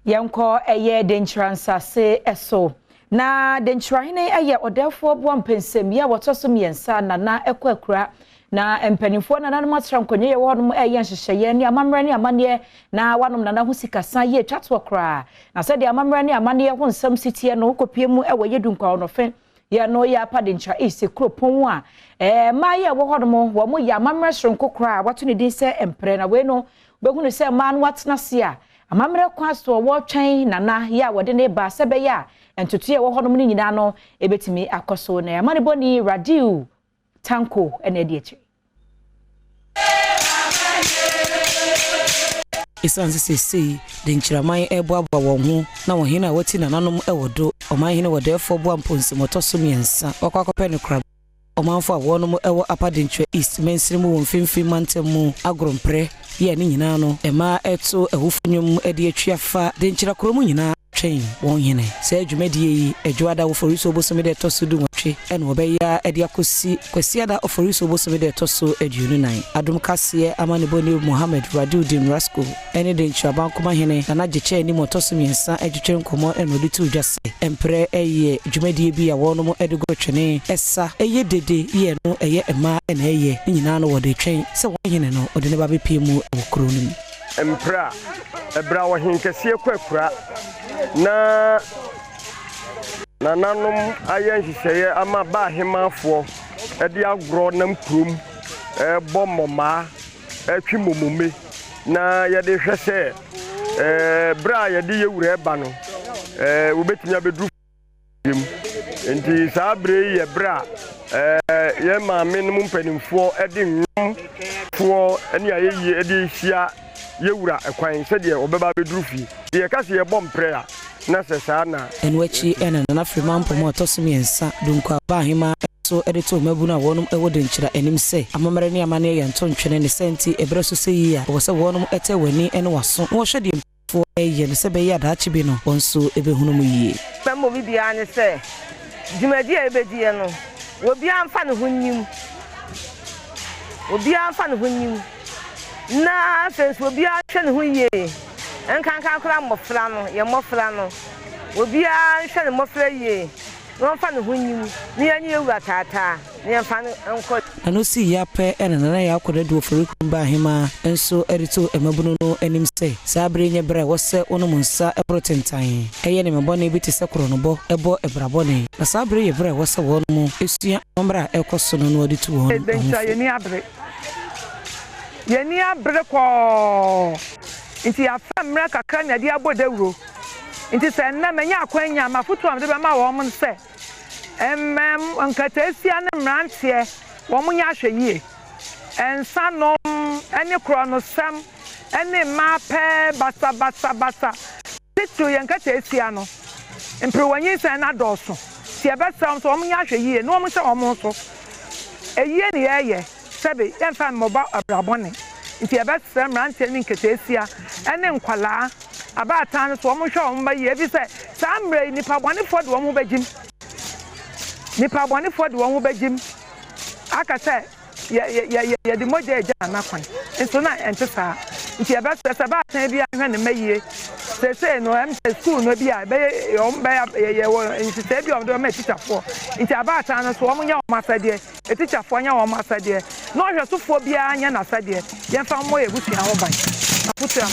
Yɛnkɔ ɛyɛ Denkyira nsase so. Na Denkyirahene yɛ ɔdɛɛfoɔ boa mpɛnsɛmyɛ a wɔtɔ so mmiɛnsa Nana ɛkɔ akura. Na mpanimfoɔ nananom atra nkonnwa yɛ wɔ hɔnom ɛyɛ nhyehyɛeɛ ne amammerɛ ne amanneɛ na wanom nana ho sikasa yie twa toɔ koraa. Na sɛdeɛ amammerɛ ne amanneɛ ho nsɛm si teɛ no wokɔpie mu ɛwɔ Yɛdu Nkwaɔnɔfe yɛ no yɛ Apa Denkyira East kuropɔn a mmaa yɛ ɛwɔ hɔnom wɔn yɛ amammerɛ soronko koraa a wɔato ne din sɛ mprɛ. Na wei no wobɛhunu sɛ mmaa no atena ase a amammerɛ kwan so wɔretwɛn nana yɛ a wɔde ne ba sɛ bɛyɛ a ntotoeɛ ɛwɔ hɔnom no nyinaa no ɛbɛtumi akɔ so. Na amanebɔni Radiu Tanko ɛna adi akyire. Ɛsiane sɛ seesei Denkyiraman reboaboa wɔn ho na wɔn hene a wati nananom wɔ do, ɔmanhene Wɔdɛɛfoɔ Boa Mponsim ɔtɔ so mmiɛnsa, wakɔ akɔpɛ no korabea. Ɔmanfo a wɔnom wɔ Upper Denkyira East mansini mu wɔ Mfinfini Mantam mu agorɔmprɛ yi a ne nyinaa no mmaa reto awufo nnwom de atwi afa Denkyira kuro mu nyinaa twɛn wɔn hene. Saa dwumadie yi, Adwoada Oforisuo bosome da ɛtɔ so 18 na wɔbɛyɛ de akɔsi Kwasiada Oforisuo bosome da ɛtɔ so 24. Adom Kaseɛ amanebɔni Mohammed Radiudeen Rasco ne Denkyira Abankoma hene Nana Gyekyɛ anim ɔtɔ so mmiɛnsa twetwe nkɔmmɔ na ɔde too dwa sɛ mprɛ yɛ dwumadie bi a wɔnom de goro twene, sa, yɛ dede yɛ no ɛyɛ mmaa na ɛyɛ, ne nyinaa no wɔde retwɛn sɛ wɔn hene no ɔde ne ba bɛpue mu wɔ kuro no mu. Mprɛ a, ɛberɛ a ɔhenkɛseɛ kɔ akura na nananom ayɛ nhyehyɛeɛ ama ba ahemaafoɔ de agorɔ nam kurom rebɔ mmɔmaa retwe mmomome na yɛde hwɛ sɛ berɛ a yɛde yɛ wura ɛba no wɔbɛtumi abɛduru mu. Nti saa berɛ yi yɛ berɛ a yɛn maame nom mpanimfoɔ de nnwom toɔ ne ayɛyie de hyia yɛ wura kwan sɛdeɛ wɔbɛba abɛduru fie. Yɛka sɛ yɛbɔ mprɛ a, na sɛ saa na. Ɛno akyi na Nana Frimampong a ɔtɔ so mmiɛnsa, Dunkwa Ɔbaa Ahemaa nso de too mmabunu a wɔnom wɔ Denkyira anim sɛ, amammerɛ ne amanneɛ yɛ nto ntwene, ne saa nti ɛberɛ so sɛ yie a, ɛwɔ sɛ wɔnom tɛ wɔn ani ne wɔn aso na wɔhwɛ deɛ mpanimfoɔ reyɛ no sɛ ɛbɛyɛ a daakye bi no wɔn nso bɛhunu mu yie. Mɛma obi biara ne sɛ, dwumadi a yɛbɛdiɛ no, obiara mfa ne ho nnim. Obiara mfa ne ho nnim. Na afei nso obiara nhwɛ ne ho yie, nkanka koraa mmɔfra no, yɛn mmɔfra no. Obiara nhwɛ ne mmɔfra yie na ɔmfa ne ho nnim na yɛne yɛn wura taataa na yɛmfa no nkɔ. Na no sii ya pɛ na Nana Yaa Konadu Oforikrom baa ahemaa nso de too mmabunu no anim sɛ, saa bere yi nyɛ bere a ɛwɔ sɛ wonom nsa boro tentann, yɛ nneɛma bɔne bi te sɛ korɔnobɔ, bɔ bra bɔne. Na saa bere yi yɛ bere a ɛwɔ sɛ wɔnom sua amammerɛ a ɛrekɔ so no na wɔde tu wɔn ho Denkyira fo. yɛn ani abere. Yɛn ani abere kɔɔ nti yɛafa mmerɛ kakra na yɛde abɔ dawuro. Nti sɛ nnɛ manya akwanya a, m'afotuo a mede bɛma wɔn ne sɛ, mmam, nkataasia ne mmeranteɛ, wɔn nyɛ ahwɛyie. Nsa nom ne korɔnosɛm ne mmaa pɛ basabasabasa, titiriw yɛn nkataasia no, mperewa nyinsɛn no adɔɔso. Nti yɛbɛsrɛ wɔn sɛ wɔn nyɛ ahwɛyie na wɔn nhyɛ wɔn ho so. Ayie ne yɛreyɛ. Sɛbe yɛmfa mmɔbɔ abira bɔne, nti yɛbɛsrɛ mmeranteɛ ne nketeesia ne nkwadaa, abaatan no so wɔn nhwɛ wɔn mma yie, efisɛ saa mmerɛ yi nnipa bɔnefoɔ de wɔn ho bɛgyim, nnipa bɔnefoɔ de wɔn ho bɛgyim aka sɛ yɛ yɛ yɛ yɛde mogya regya Nana kwan, nso na ɛnte saa, nti yɛbɛsrɛ sɛ baatan biara nhwɛ ne mma yie, seesei no ɛm sɛ sukuu no bi a ɛbɛyɛ wɔn bɛyɛ yɛwɔ nhyehyɛe bi a wɔde bɛma atikyafoɔ, nti abaatan no so wɔn nyɛ wɔn asɛdeɛ. Atikyafoɔ nyɛ wɔn asɛdeɛ, na ɔhwɛsofoɔ biara nyɛ n'asɛdeɛ. Yɛmfa mmɔ yɛn abusua ho ban. Afotu a.